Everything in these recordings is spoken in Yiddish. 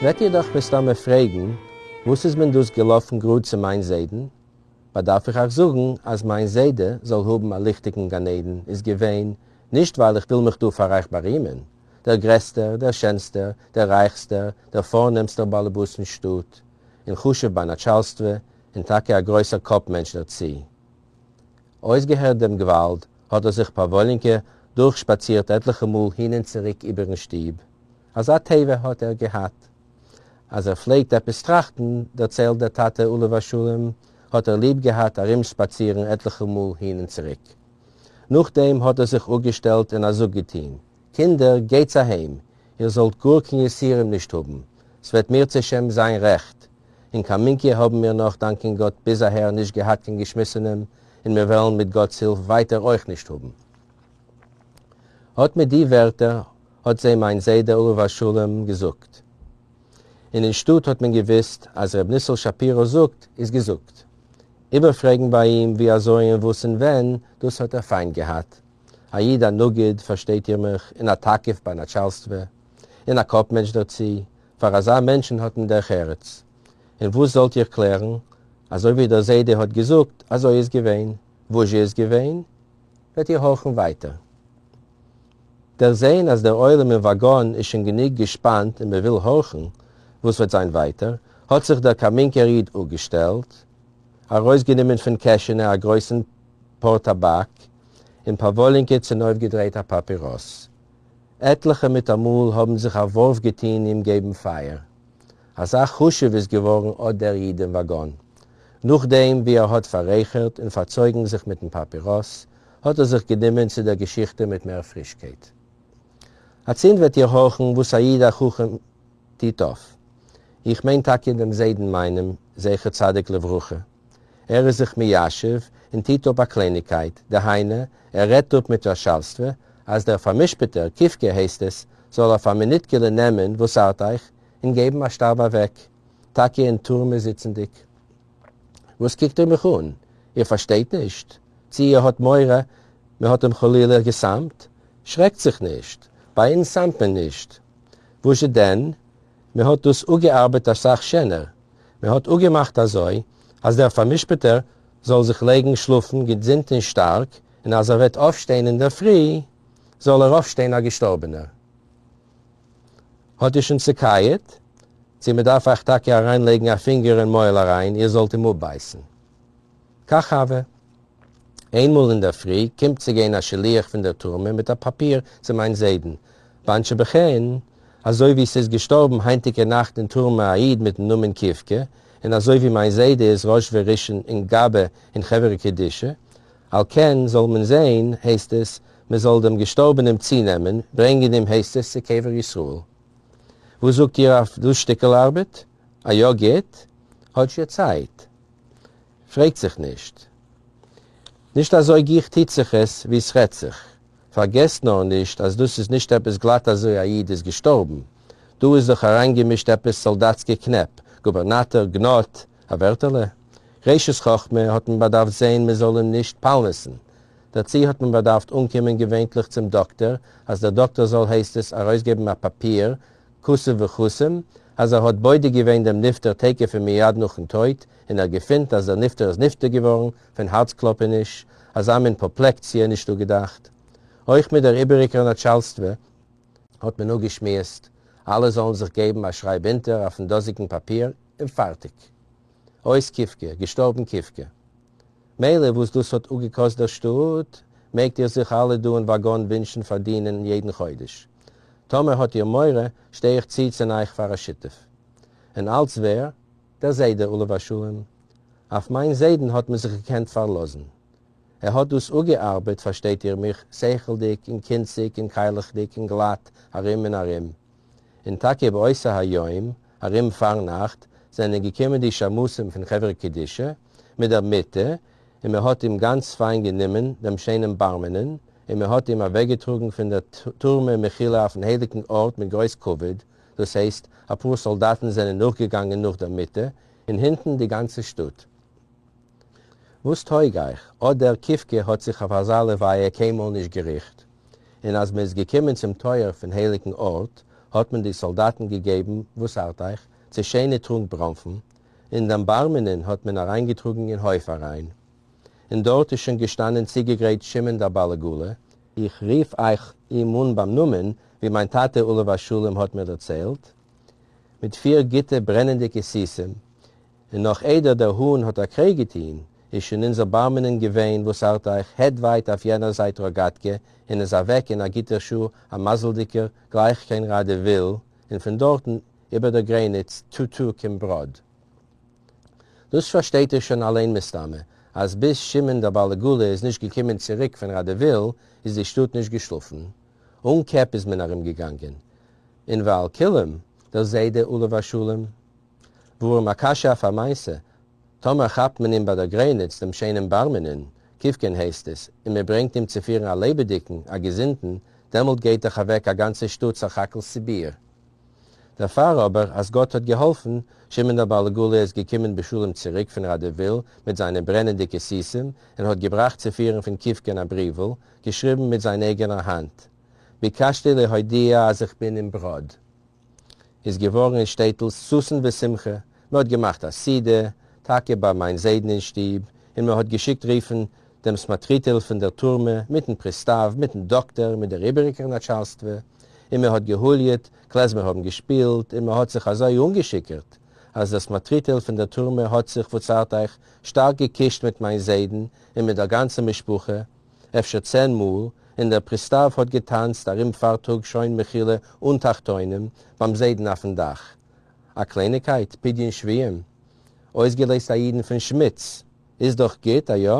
וועט איר דאך מסתמא פרעגן, וואס איז מען דאס געלאפן גראד צו מיין זיידן? באדארף איך אייך זאגן אז מיין זיידע, זאל האבן א ליכטיגן גן עדן, איז געווען, נישט ווייל איך וויל מיך דא פאר אייך בארימען, דער גרעסטער, דער שענסטער, דער רייכסטער, דער פארנעמסטער באלעבאס אין שטאט, און חשוב ביי נאטשאלסטווע, און טאקע א גרויסער קאפ-מענטש דערצו. אויסגעהערט דעם גוואלד, האט ער זיך פאוואלינקע דורכשפאצירט עטליכע מאל הין און צוריק איבערן שטוב. אזא טבע האט ער געהאט. אז ער פלעגט עפעס טראכטן, דערציילט דער טאטע עליו השלום, האט ער ליב געהאט ארומשפאצירן עטליכע מאל הין און צוריק. נאכדעם האט ער זיך אפגעשטעלט און א זאג געטוהן, קינדער, גייטס אהיים, איר זאלט גאר קיין יסורים נישט האבן, ס'וועט מירצעשעם זיין רעכט. אין קאמינקע האבן מיר נאך, דאנקען גאט, ביז אהער נישט געהאט קיין געשמיסענעם, און מיר וועלן מיט גאט'ס הילף ווייטער אויך נישט האבן. אט מיט די ווערטער האט זיי מיין זיידע עליו השלום געזאגט. און אין שטאט האט מען געוויסט אז ר' ניסל שפירא זאגט איז געזאגט. איבערפרעגן ביי אים ווי אזוי און וואס און ווען, דאס האט ער פיינט געהאט. א איד א נגיד, פארשטייט איר מיך, און א תקיף ביי נאטשאלסטווע, און א קאפ-מענטש דערצו, פאר אזא מענטשן האט מען דרך ארץ. און וואס זאלט איר קלערן? אזוי ווי דער זיידע האט געזאגט, אזוי איז געווען. וואזשע איז געווען? וועט איר הארכן ווייטער. דערזען אז דער עולם אין וואגאן איז שוין גענוג געשפאנט און מען וויל הארכן וואס וועט זיין ווייטער, האט זיך דער קאמינקער איד אפגעשטעלט, ארויסגענומען פון קעשענע א גרויסן פארטאבאק און פאוואלינקע צונויפגעדרייט א פאפיראס. עטליכע מיטאמאל האבן זיך א ווארף געטוהן אים געבן פייער. אזא חשוב איז געווארן אט דער איד אין וואגאן. נאכדעם ווי ער האט פאררייכערט און פארצויגן זיך מיטן פאפיראס, האט ער זיך גענומען צו דער געשיכטע מיט מער פרישקייט. אצינד וועט איר הארכן וואס א איד א חכם טוט אויף. איך מיין טאקע דעם זיידן מיינעם, זכר צדיק לברכה. ער איז זיך מיישב און טוט אפ א קלייניגקייט, דהיינו, ער רעדט אפ מיט נאטשאלסטווע, אז דער פאר'משפט'ער, קיווקע הייסט עס, זאל אויף א מינוטקעלע נעמען, וואס ארט אייך, און געבן א שטארב אוועק, טאקע אין טורמע זיצנדיג. וואס קוקט איר מיך אן? איר פארשטייט נישט? צי איר האט מורא מען האט אים חלילה געסמ'ט? שרעקט זיך נישט, ביי אונז סמ'ט מען נישט. וואזשע דען? מען האט דאס אפגעארבעט אסאך שענער. מען האט אפגעמאכט אזוי אז דער פאר'משפט'ער זאל זיך לייגן שלאפן געזונט און שטארק, און אז ער וועט אויפשטיין אינדערפרי זאל ער אויפשטיין א געשטארבענער. האט איר שוין צעקייעט? צי מען דארף אייך טאקע אריינלייגן א פינגער אין מויל אריין איר זאלט אים אפבייסן? כך הוה. איינמאל אינדערפרי קומט צו גיין א שליח פון דער טורמע מיט א פאפיר צו מיין זיידן, באנטשע בכן, אזוי ווי ס'איז געשטארבן היינטיגע נאכט אין טורמע א איד מיטן נאמען קיווקע, און אזוי ווי מיין זיידע איז ראש וראשון און גבאי אין חברה קדישא, על כן זאל מען זעהן, הייסט עס, מען זאל דעם געשטארבענעם צונעמען, ברענגען אים הייסט עס צו קבר ישראל. וואס זאגט איר אויף דאס שטיקל ארבעט? א יא גוט? האט זשע צייט? פרעגט זיך נישט. נישט אזוי גיך טוט זיך עס ווי ס'רעדט זיך. פארגעסט נאר נישט אז דאס איז נישט עפעס גלאט אזוי א איד איז געשטארבן. דא איז דאך אריינגעמישט עפעס סאלדאטסקע קנעפ, גובערנאטער, גנאט, א ווערטעלע? ראשית חכמה האט מען באדארפט זעהן מען זאל אים נישט פאלמעסן. דערצו האט מען באדארפט אנקומען געווענטליך צום דאקטער אז דער דאקטער זאל הייסט עס ארויסגעבן א פאפיר כתוב וחתום אז ער האט בודק געווען דעם נפטר תיכף ומיד נאכן טויט און ער געפינט אז דער נפטר איז נפטר געווארן פון הארצקלאפעניש, אזא מין פאפלעקציע נישט אפגעדאכט. אויך מיט דער איבעריקער נאטשאלסטווע האט מען אפגעשמועסט, אלע זאלן זיך געבן א שרייב אונטער אויפן דאזיגן פאפיר און פארטיג. אויס קיווקע, געשטארבן קיווקע. מילא וואס דאס האט אפגעקאסט דער שטאט, מעגט איר זיך אלע דא אין וואגאן ווינטשן פארדינען יעדן חודש. טאמער האט איר מורא, שטיי איך צו צון אייך פאר א שותף. און אלץ ווער? דער זיידע עליו השלום. אויף מיין זיידן האט מען זיך געקענט פארלאזן. ער האט דאס אפגעארבעט, פארשטייט איר מיך, שכל'דיג און קונציג און קיילעכדיג און גלאט ארום און ארום. און טאקע באותו היום, ארום פארנאכט, זענען געקומען די שמשים פון חברה קדישא מיט דער מיטה, און מען האט אים גאנץ פיין גענומען, דעם שיינעם בר-מינן, און מען האט אים אוועקגעטראגן פון דער טורמע מחילה אויפן הייליגן ארט מיט גרויס כבוד, דאס הייסט, אפאר סאלדאטן זענען נאכגעגאנגען נאך דער מיטה, און הינטן די גאנצע שטאט. וואס טויג אייך? אט דער קיווקע האט זיך אויף אזא לוויה קיינמאל נישט געריכט. און אז מען איז געקומען צום טויער פון הייליגן ארט, האָט מען די סאָלדאַטן געגעבן, װאָס אַרט אײַך, צו שענע טרונק בראָנפֿן, און דעם בר-מינן האָט מען אַרײַנגעטראָגן אין הױף אַרײַן. און דאָרט איז שױן געשטאַנען צוגעגרײט שמעון דער באַלעגאָלע, איך רוף אײַך אים אָן בײַם נאָמען, װי מײַן טאַטע עליו-השלום האָט מיר דערצײלט, מיט פֿיר גוטע ברענענדיקע סוסים, און נאָך איידער דער האָן האָט אַ קריי געטאָן, איז שוין אונדזער בר-מינן געווען, וואָס אַרט אייך, העט ווייט אויף יענער זייט ראָגאַטקע און איז אַוועק אין אַ גוטער שעה אַ מזלדיקער, גלייך קיין ראַדיוויל און פון דאָרטן איבער דער גרעניץ, טו-טו, קיין בראָד. דאָס פאַרשטייט איר שוין אַליין מסתמא, אַז ביז שמעון דער בעל-עגלה איז נישט געקומען צוריק פון ראַדיוויל, איז די שטאָט נישט געשלאָפן. אָן קעפּ איז מען אַרומגעגאַנגען. און ועל כולם, דער זיידע עליו השלום. ווארום א קשיא אויף א מעשה, טאמער כאפט מען אים ביי דער גרעניץ, דעם שיינעם בר-מינן, קיווקען הייסט עס, און מען ברענגט אים צו פירן א לעבעדיקן, א געזונטן, דעמאלט גייט דאך אוועק א גאנצע שטאט סך-הכל סיביר. דערפאר אבער, אז גאט האט געהאלפן, שמעון דער בעל-עגלה איז געקומען בשלום צוריק פון ראדיוויל מיט זיינע ברענענדיקע סוסים און האט געבראכט צו פירן פון קיווקען א בריוול, געשריבן מיט זיין אייגענער האנט, ביקשתי להודיע אז איך בין אין בראד. איז געווארן אין שטעטל ששון ושמחה, מען האט געמאכט א סעודה, טאקע ביי מיין זיידן אין שטוב, און מען האט געשיקט רופן דעם סמאטריטעל פון דער טורמע, מיטן פריסטאוו, מיטן דאקטער, מיט דער איבעריקער נאטשאלסטווע, און מען האט געהוליעט, קלעזמער האבן געשפילט, און מען האט זיך אזוי אנגעשיכורט, אז דער סמאטריטעל פון דער טורמע האט זיך, וואס ארט אייך, שטארק געקושט מיט מיין זיידן און מיט דער גאנצער משפחה, אפשר צען מאל, און דער פריסטאוו האט געטאנצט ארום פארטאג שוין מחילה אן תחתונים, ביים זיידן אויפן דאך. א קלייניגקייט, פדיון שבויים. אויסגעלייזט א אידן פון שמיץ. איז דאך גוט, א יא?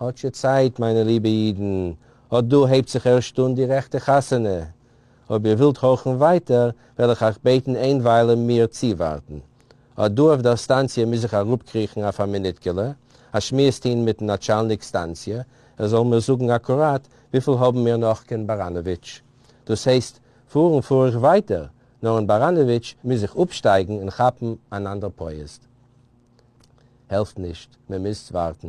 האט זשע צייט, מיינע ליבע אידן, אט דא הייבט זיך ערשט אן די רעכטע חתונה. אויב איר ווילט הארכן ווייטער, וועל איך אייך בעטן איין וויילע מיר צואווארטן. אט דא אויף דער סטאנציע מוז איך אראפקריכן אויף א מינוטקעלע, א שמועס טוהן מיטן נאטשאלניק סטאנציע, ער זאל מיר זאגן אקוראט וויפיל האבן מיר נאך קיין באראנאוויטש. דאס הייסט, פארן פאר איך ווייטער, נאר אין באראנאוויטש מוז איך אפשטייגן און כאפן אן אנדער פאיעזד. העלפט נישט, מען מוז ווארטן.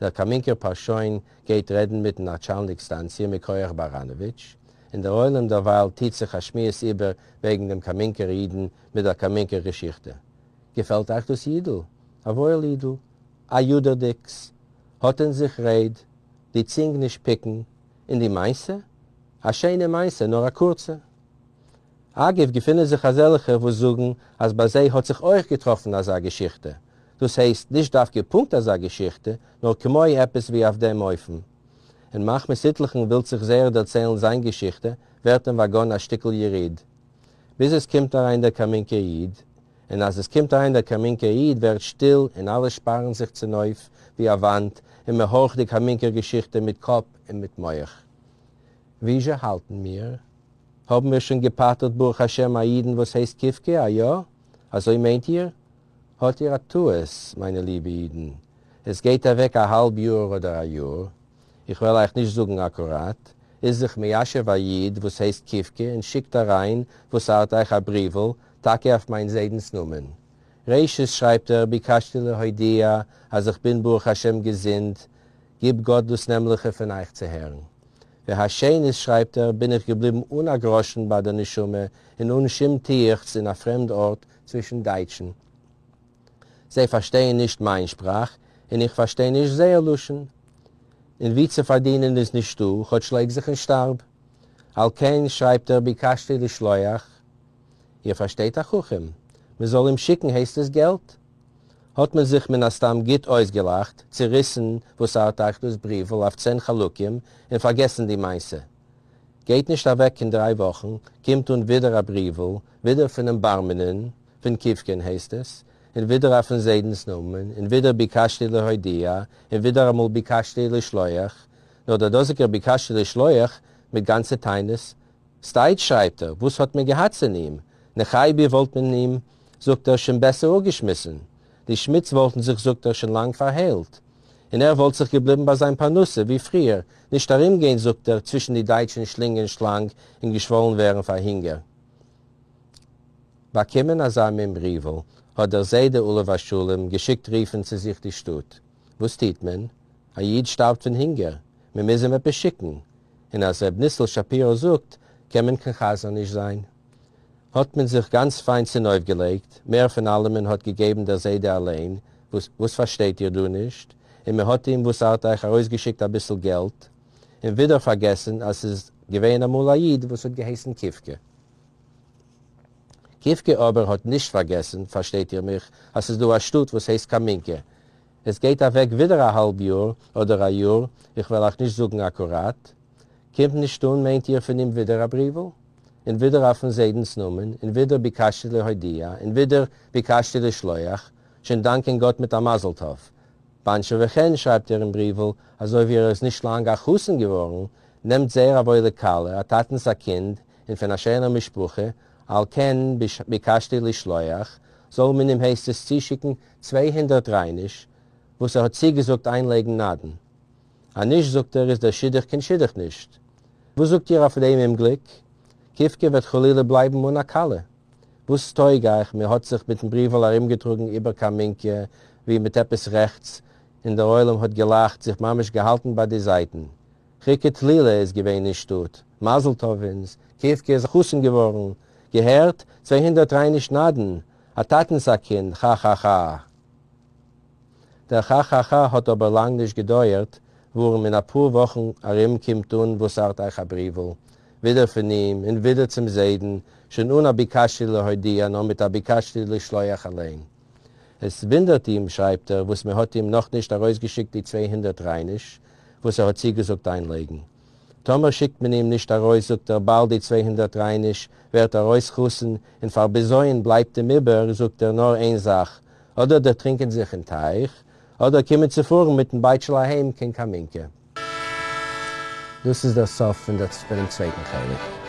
דער קאמינקער פארשוין גייט רעדן מיטן נאטשאלניק סטאנציע מכח באראנאוויטש, און דער עולם דערווייל טוט זיך א שמועס איבער וועגן דעם קאמינקער אידן מיט דער קאמינקער געשיכטע. געפעלט אייך דאס אידל? א וואויל אידל. א יודערדיקס. האט אין זיך רייד. די צינג נישט פיקן. און די מעשה? א שיינע מעשה, נאר א קורצע. אגב, געפינען זיך אזעלכע וואס זאגן אז ביי זיי האט זיך אויך געטראפן אזא געשיכטע. דאס הייסט, נישט דווקא פונקט אזא געשיכטע, נאר כמו עפעס ווי אויף דעם אופן. און מחמת איטליכן ווילט זיך זייער דערציילן זיין געשיכטע, ווערט אין וואגאן א שטיקל יריד. ביז עס קומט אריין דער קאמינקער איד, און אז עס קומט אריין דער קאמינקער איד ווערט שטיל און אלע שפארן זיך צונויף ווי א וואנט און מען הארכט די קאמינקער געשיכטע מיט קאפ און מיט מח. ווי זשע האלטן מיר? האבן מיר שוין געפטר'ט ברוך השם א אידן וואס הייסט קיווקע, א יא? אזוי מיינט איר? האט איר א טעות, מיינע ליבע אידן, עס גייט אוועק א האלב יאר אדער א יאר, איך וועל אייך נישט זאגן אקוראט, איז זיך מיישב א איד וואס הייסט קיווקע און שיקט אריין וואס ארט אייך א בריוול, טאקע אויף מיין זיידנס נאמען. ראשית שרייבט ער ביקשתי להודיע אז איך בין ברוך השם געזונט, גיב גאט דאס נעמליכע פון אייך צו הערן. והשנית שרייבט ער בין איך געבליבן אן א גראשן ביי דער נשמה און אן שום טועכץ אין א פרעמד ארט צווישן דייטשן. זיי פארשטייען נישט מיין שפראך און איך פארשטיי נישט זייער לשון. און ווי צו פארדינען איז נישטא, כאטש לייג זיך און שטארב. על כן שרייבט ער ביקשתי לשלוח. איר פארשטייט א חכם? מען זאל אים שיקן הייסט עס געלט? האט מען זיך מן הסתם גוט אויסגעלאכט, צוריסן וואס ארט אייך דאס בריוול אויף צען חלקים און פארגעסן די מעשה. גייט נישט אוועק קיין דריי וואכן, קומט אן ווידער א בריוול, ווידער פונעם בר-מינן, פון קיווקען הייסט עס, און ווידער אויפן זיידנס נאמען, און ווידער ביקשתי להודיע, און ווידער אמאל ביקשתי לשלוח, נאר דער דאזיגער ביקשתי לשלוח מיט גאנצע טענות, סטייטש שרייבט ער, וואס האט מען געהאט צון אים? נחייבי וואלט מען אים, זאגט ער, שוין בעסער אפגעשמיסן, די שמיץ וואלטן זיך, זאגט ער, שוין לאנג פארהיילט, און ער וואלט זיך געבליבן ביי זיין פרנסה ווי פריער, נישט ארומגיין, זאגט ער, צווישן די דייטשן שלינגען שלאנג און געשוואלן ווערן פאר הונגער. באקומען אזא מין בריוול, האט דער זיידע עליו השלום געשיקט רופן צו זיך די שטאט. וואס טוט מען? א איד שטארבט פון הונגער, מען מוז אים עפעס שיקן. און אז ר' ניסל שפירא זאגט, קען מען קיין חזיר נישט זיין. האט מען זיך גאנץ פיין צונויפגעלייגט, מער פון אלעמען האט געגעבן דער זיידע אליין, וואס וואס פארשטייט איר דא נישט? און מען האט אים, וואס ארט אייך, ארויסגעשיקט אביסל געלט, און ווידער פארגעסן אז ס'איז געווען אמאל א איד וואס האט געהייסן קיווקע. קיווקע אבער האט נישט פארגעסן, פארשטייט איר מיך, אז ס'איז דא א שטאט וואס הייסט קאמינקע. עס גייט אוועק ווידער א האלב יאר אדער א יאר, איך וועל אייך נישט זאגן אקוראט. קומט נישט אן מיינט איר פון אים ווידער א בריוול? און ווידער אויפן זיידנס נאמען, און ווידער ביקשתי להודיע, און ווידער ביקשתי לשלוח, שוין דאנקען גאט מיט א מזל טוב. באנטשע וחן, שרייבט ער אין בריוול, אזוי ווי ער איז נישט לאנג א חתן געווארן, נעמט זייער א וואוילע כלה, א טאטנס א קינד, און פון א שענער משפחה, על כן ביקשתי לשלוח, זאל מען אים הייסט עס צושיקן 200 רייניש, וואס ער האט צוגעזאגט איינלייגן נדן. אז נישט, זאגט ער, איז דער שידוך קיין שידוך נישט. וואס זאגט איר אויף דעם אומגליק? קיווקע וועט חלילה בלייבן אן א כלה. וואס טויג אייך, מען האט זיך מיטן בריוול ארומגעטראגן איבער קאמינקע ווי מיט עפעס רעכטס, און דער עולם האט געלאכט, זיך ממש געהאלטן ביי די זייטן. חיקא טלילא איז געווען אין שטאט, מזל טוב אונז, קיווקע איז א חתן געווארן, געהערט? 200 רייניש נדן! א טאטנס א קינד, כאכאכא. דער כאכאכא האט אבער לאנג נישט געדויערט, ווארום אין אפאר וואכן ארום קומט אן וואס ארט אייך א בריוול, ווידער פון אים, און ווידער צום זיידן, שוין אן א ביקשתי להודיע, נאר מיט א ביקשתי לשלוח אליין. עס ווינדערט אים, שרייבט ער, וואס מען האט אים נאך נישט ארויסגעשיקט די 200 רייניש, וואס ער האט צוגעזאגט איינלייגן. טאמער שיקט מען אים נישט ארויס, זאגט ער, באלד די 200 רייניש, ווערט ער אויס חתן, און פאר בזיון בלייבט אים איבער, זאגט ער, נאר איין זאך, אדער דערטרינקען זיך אין טייך, אדער קומען צו פארן מיטן בייטשל אהיים קיין קאמינקע. דאס איז דער סוף פון דעם צווייטן חלק.